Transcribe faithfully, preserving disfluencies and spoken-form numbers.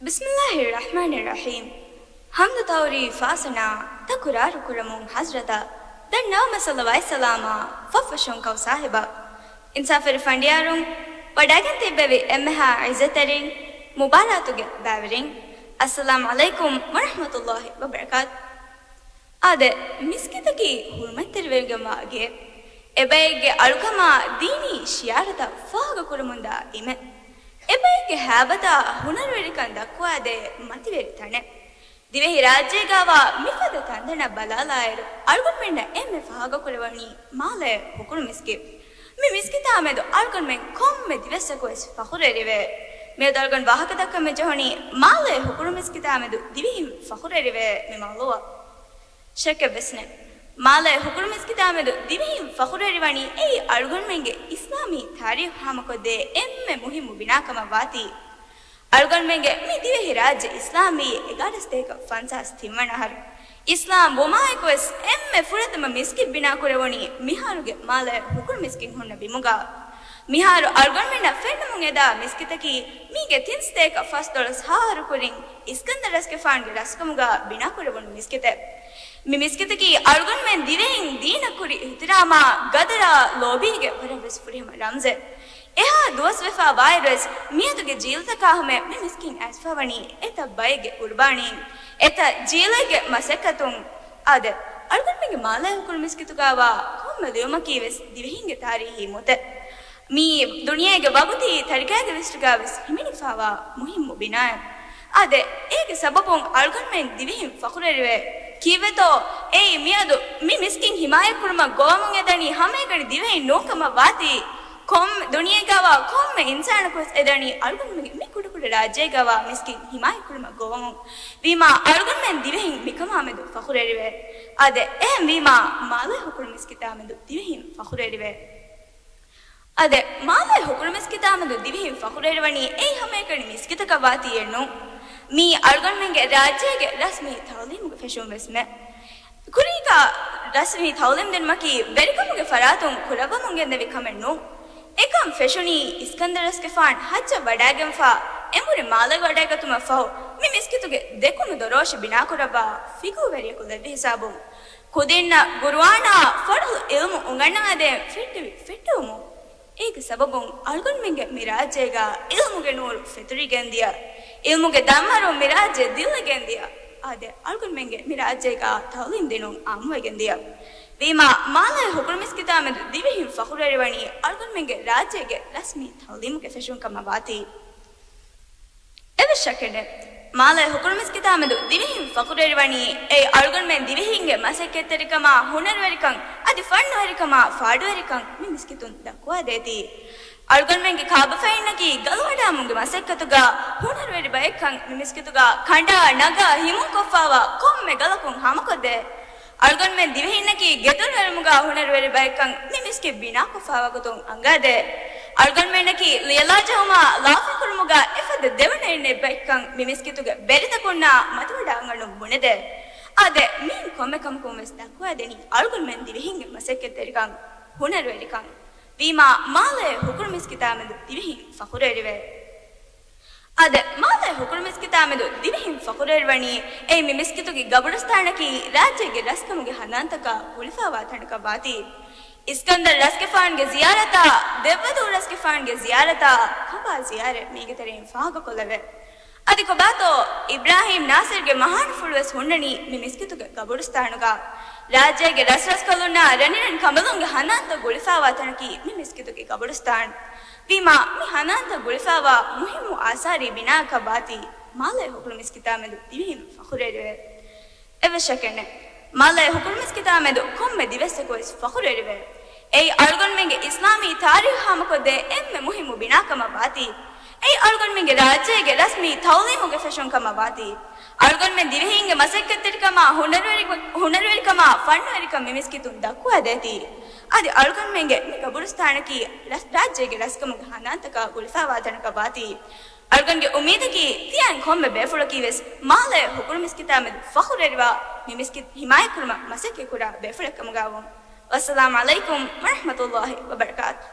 ބިސްމިއްލާހިއްރަޙްމާނިއްރަޙީމް. ޙަމްދު ތަޢުރީފް ފާސަނާ ތަކުރާރު ކުރަމުން ޙަޟްރަތަށް ދަންނަވަމަށް ޞަލަވާތް ސަލާމާ ފަށްފަށުން ކައު ސާހިބަށް. އިންސާފުވެރި ފަނޑިޔާރުން، ވަޑައިގެން ތިއްބެވި އެންމެހާ ޢިއްޒަތްތެރިން، މުބާރާތުގެ ބައިވެރިން، އައްސަލާމް ޢަލައިކުމް ވަރަޙްމަތުﷲި ވަބަރަކާތު. އާދެ، މިސްކިތަކީ ޙުރުމަތްތެރިވެގެންވާ ގެއެއް. އެބައެއްގެ އަޅުކަމާ ދީނީ ޝިޢާރުތައް ފާހަގަކުރަމުންދާ އިމެއް. އެބައެއްގެ ހައިބަތާ ހުނަރުވެރިކަން ދައްކުވާދޭ މަތިވެރި ތަނެއް. ދިވެހިރާއްޖޭގާވާ މިފަދަ ތަންތަނަށް ބަލާލާއިރު، އަޅުގަނޑުމެންނަށް އެންމެ ފާހަގަކުރެވެނީ މާލޭ ހުކުރު މިސްކިތް. މި މިސްކިތާމެދު އަޅުގަނޑުމެން ކޮންމެ ދިވެއްސަކުވެސް ފަޚުރުވެރިވޭ. މިއަދު އަޅުގަނޑު ވާހަކަދައްކަން މިޖެހުނީ މާލޭ ހުކުރު މިސްކިތާމެދު ދިވެހިން ފަޚުރުވެރިވޭ މި މައުޟޫޢަށް. ޝައްކެއްވެސް ނެތް. މާލޭ ހުކުރު މިސްކިތާމެދު ދިވެހިން ފަޚުރުވެރިވަނީ އެއީ އަޅުގަނޑުމެންގެ އިސްލާމީ ތާރީޚު ހާމަކޮށްދޭ އެންމެ މުހިއްމު ބިނާކަމަށް ވާތީ. އަޅުގަނޑުމެންގެ މި ދިވެހިރާއްޖެ އިސްލާމްވީ އެގާރަސްތޭކަ ފަންސާސް ތިންވަނަ އަހަރު. އިސްލާމް ވުމާއެކުވެސް އެންމެ ފުރަތަމަ މިސްކިތް ބިނާކުރެވުނީ މިހާރުގެ މާލޭ ހުކުރު މިސްކިތް ހުންނަ ބިމުގަ. މިހާރު އަޅުގަނޑުމެންނަށް ފެންނަމުން އެދާ މިސްކިތަކީ މީގެ ތިން ސަތޭކަ ފަސްދޮޅަސް ހާހަރު ކުރިން އިސްކަންދަރް ރަސްގެފާނުގެ ރަސްކަމުގަ ބިނާކުރެވުނު މިސްކިތެއް. މި މިސްކިތަކީ އަޅުގަނޑުމެން ދިވެހިން ދީނަށް ކުރި އިޙްތިރާމާ، ގަދަރާ، ލޯބީގެ ވަރަށްވެސް ފުރިހަމަ ރަމްޒެއް. އެހާ ދުވަސްވެފާ ވާއިރުވެސް މިއަދުގެ ޖީލުތަކާ ހަމަޔަށް މި މިސްކިތް އައިސްފަވަނީ އެތައް ބައެއްގެ ޤުރުބާނީން، އެތައް ޖީލެއްގެ މަސައްކަތުން. އާދެ، އަޅުގަނޑުމެންގެ މާލޭ ހުކުރު މިސްކިތުގާވާ ކޮންމެ ލިޔުމަކީވެސް ދިވެހިންގެ ތާރީޚީ މުތެއް. މިއީ ދުނިޔޭގެ ވަގުތީ ތަރިކައިގެ ލިސްޓުގާވެސް ހިމެނިފާވާ މުހިއްމު ބިނާއެއް. އާދެ، އޭގެ ސަބަބުން އަޅުގަނޑުމެން ދިވެހިން ފަޚުރުވެރިވޭ. ކީއްވެތޯ؟ އެއީ މިއަދު މި މިސްކިތް ހިމާޔަތްކުރުމަށް ގޮވަމުން އެދަނީ ހަމައެކަނި ދިވެހިން ނޫންކަމަށް ވާތީ. ކޮން ދުނިޔޭގާވާ ކޮންމެ އިންސާނަކުވެސް އެދަނީ އަޅުގަނޑުމެންގެ މި ކުޑަކުޑަ ރާއްޖޭގާވާ މިސްކިތް ހިމާޔަތްކުރުމަށް ގޮވަމުން. ވީމާ އަޅުގަނޑުމެން ދިވެހިން މިކަމާމެދު ފަޚުރުވެރިވޭ. އާދެ، އެހެންވީމާ މާލޭ ހުކުރު މިސްކިތާމެދު ދިވެހިން ފަޚުރުވެރިވޭ. އާދެ، މާލޭ ހުކުރު މިސްކިތާމެދު ދިވެހިން ފަޚުރުވެރިވަނީ އެއީ ހަމައެކަނި މިސްކިތަކަށް ވާތީއެއް ނޫން. މިއީ އަޅުގަނޑުމެންގެ ރާއްޖޭގެ ރަސްމީ ތަޢުލީމުގެ ފެށުން ވެސްމެ. ކުރީގަ ރަސްމީ ތަޢުލީމް ދިނުމަކީ ވެރިކަމުގެ ފަރާތުން ކުރައްވަމުން ގެންދެވި ކަމެއް ނޫން. އެކަން ފެށުނީ އިސްކަންދަރް ރަސްގެފާން ޙައްޖަށް ވަޑައިގެންފާ އެނބުރި މާލޭ ވަޑައިގަތުމަށްފަހު މި މިސްކިތުގެ ދެކުނު ދޮރޯށި ބިނާކުރައްވާ ފިޤުހުވެރިޔަކު ލެއްވި ހިސާބުން. ކުދިންނަށް ޤުރުއާނާ ފަރުޟު ޢިލްމު އުނގަންނަވާދޭން ފެއްޓެވި ފެއްޓެވުމުން. އޭގެ ސަބަބުން އަޅުގަނޑުމެންގެ މި ރާއްޖޭގަ ޢިލްމުގެ ނޫރު ފެތުރިގެންދިޔަ، ޢިލްމުގެ ދަންމަރުން މި ރާއްޖެ ދިއްލިގެންދިޔަ. އާދެ، އަޅުގަނޑުމެންގެ މި ރާއްޖޭގަ ތަޢުލީމް ދިނުން ޢާއްމުވެގެންދިޔަ. ވީމާ، މާލޭ ހުކުރު މިސްކިތާމެދު ދިވެހިން ފަޚުރުވެރިވަނީ އަޅުގަނޑުމެންގެ ރާއްޖޭގެ ރަސްމީ ތަޢުލީމުގެ ފެށުން ކަމަށް ވާތީ. އެވެސް ޝައްކެއް ނެތް. މާލޭ ހުކުރު މިސްކިތާމެދު ދިވެހިން ފަޚުރުވެރިވަނީ އެއީ އަޅުގަނޑުމެން ދިވެހިންގެ މަސައްކަތްތެރިކަމާ، ހުނަރުވެރިކަން، އަދި ފަންނުވެރިކަމާ، ފާޑުވެރިކަން މި މިސްކިތުން ދައްކުވާދޭތީ. އަޅުގަނޑުމެންގެ ކާބަފައިންނަކީ ގަލުވަޑާމުންގެ މަސައްކަތުގަ ހުނަރުވެރި ބައެއްކަން މި މިސްކިތުގަ ކަނޑާ ނަގާ ހިމުންކޮށްފާވާ ކޮންމެ ގަލަކުން ހާމަކޮށްދޭ. އަޅުގަނޑުމެން ދިވެހިންނަކީ ގެދޮރުވެރުމުގަ ހުނަރުވެރި ބައެއްކަން މި މިސްކިތް ބިނާކޮށްފާ ވަގުތުން އަނގާދޭ. އަޅުގަނޑުމެންނަކީ ލިޔެލާޖެހުމާ ލާފަ ކުރުމުގަ އެފަދަ ދެވަނައެއް ނެތް ބައެއްކަން މި މިސްކިތުގެ ބެރިތަކުންނާ މަތިވަޑައިގަންނަން ބުނެދޭ. އާދެ، މިއިން ކޮންމެ ކަމަކުން ވެސް ދައްކުވާދެނީ އަޅުގަނޑުމެން ދިވެހިންގެ މަސައްކަތްތެރިކަން، ހުނަރުވެރިކަން. ވީމާ، މާލޭ ހުކުރު މިސްކިތާމެދު ދިވެހިން ފަޚުރުވެރިވޭ. އާދެ، މާލޭ ހުކުރު މިސްކިތާމެދު ދިވެހިން ފަޚުރުވެރިވަނީ އެއީ މި މިސްކިތުގެ ގަބުރުސްތާނަކީ ރާއްޖޭގެ ރަސްކަމުގެ ހަނދާންތަކާ ގުޅިފާވާ ތަނަކަށް ވާތީ. އިސްކަންދަރް ރަސްގެފާނުގެ ޒިޔާރަތާ، ދެއްވަދޫ ރަސްގެފާނުގެ ޒިޔާރަތާ ކޮބާ ޒިޔާރަތް މީގެ ތެރެއިން ފާހަގަކޮށްލެވޭ. އަދި ކޮބާތޯ އިބްރާހީމް ނާސިރްގެ މަހާންފުޅުވެސް ހުންނަނީ މި މިސްކިތުގެ ގަބުރުސްތާނުގަ. ރާއްޖޭގެ ރަސްރަސްކަލުންނާ ރަނިރަން ކަނބަލުންގެ ހަނދާންތައް ގުޅިފާވާ ތަނަކީ މި މިސްކިތުގެ ގަބުރުސްތާން. ވީމާ، މި ހަނދާންތައް ގުޅިފާވާ މުހިއްމު އާސާރީ ބިނާއަކަށް ވާތީ މާލޭ ހުކުރު މިސްކިތާމެދު ދިވެހިން ފަޚުރުވެރިވޭ. އެއްވެސް ޝައްކެއް ނެތް. މާލޭ ހުކުރު މިސްކިތާމެދު ކޮންމެ ދިވެއްސަކުވެސް ފަޚުރުވެރިވޭ. އެއީ އަޅުގަނޑުމެންގެ އިސްލާމީ ތާރީޚު ހާމަކޮށްދޭ އެންމެ މުހިއްމު ބިނާކަމަށް ވާތީ. އެއީ އަޅުގަނޑުމެންގެ ރާއްޖޭގެ ރަސްމީ ތަޢުލީމުގެ ފެށުން ކަމަށް ވާތީ. އަޅުގަނޑުމެން ދިވެހިންގެ މަސައްކަތްތެރިކަމާ، ހުނަރުވެރި-، ހުނަރުވެރިކަމާ، ފަންނުވެރިކަން މި މިސްކިތުން ދައްކުވާދޭތީ. އަދި އަޅުގަނޑުމެންގެ މި ގަބުރުސްތާނަކީ ރަސް-، ރާއްޖޭގެ ރަސްކަމުގެ ހަނދާންތަކާ ގުޅިފާވާ ތަނަކަށް ވާތީ. އަޅުގަނޑުގެ އުއްމީދަކީ، ތިޔައިން ކޮންމެ ބޭފުޅަކީވެސް މާލޭ ހުކުރު މިސްކިތާމެދު ފަޚުރުވެރިވާ، މި މިސްކިތް ހިމާޔަތްކުރުމަށް މަސައްކަތްކުރާ ބޭފުޅެއްކަމުގައިވުން. ވައްސަލާމް ޢަލައިކުމް ވަރަޙްމަތުﷲި ވަބަރަކާތު.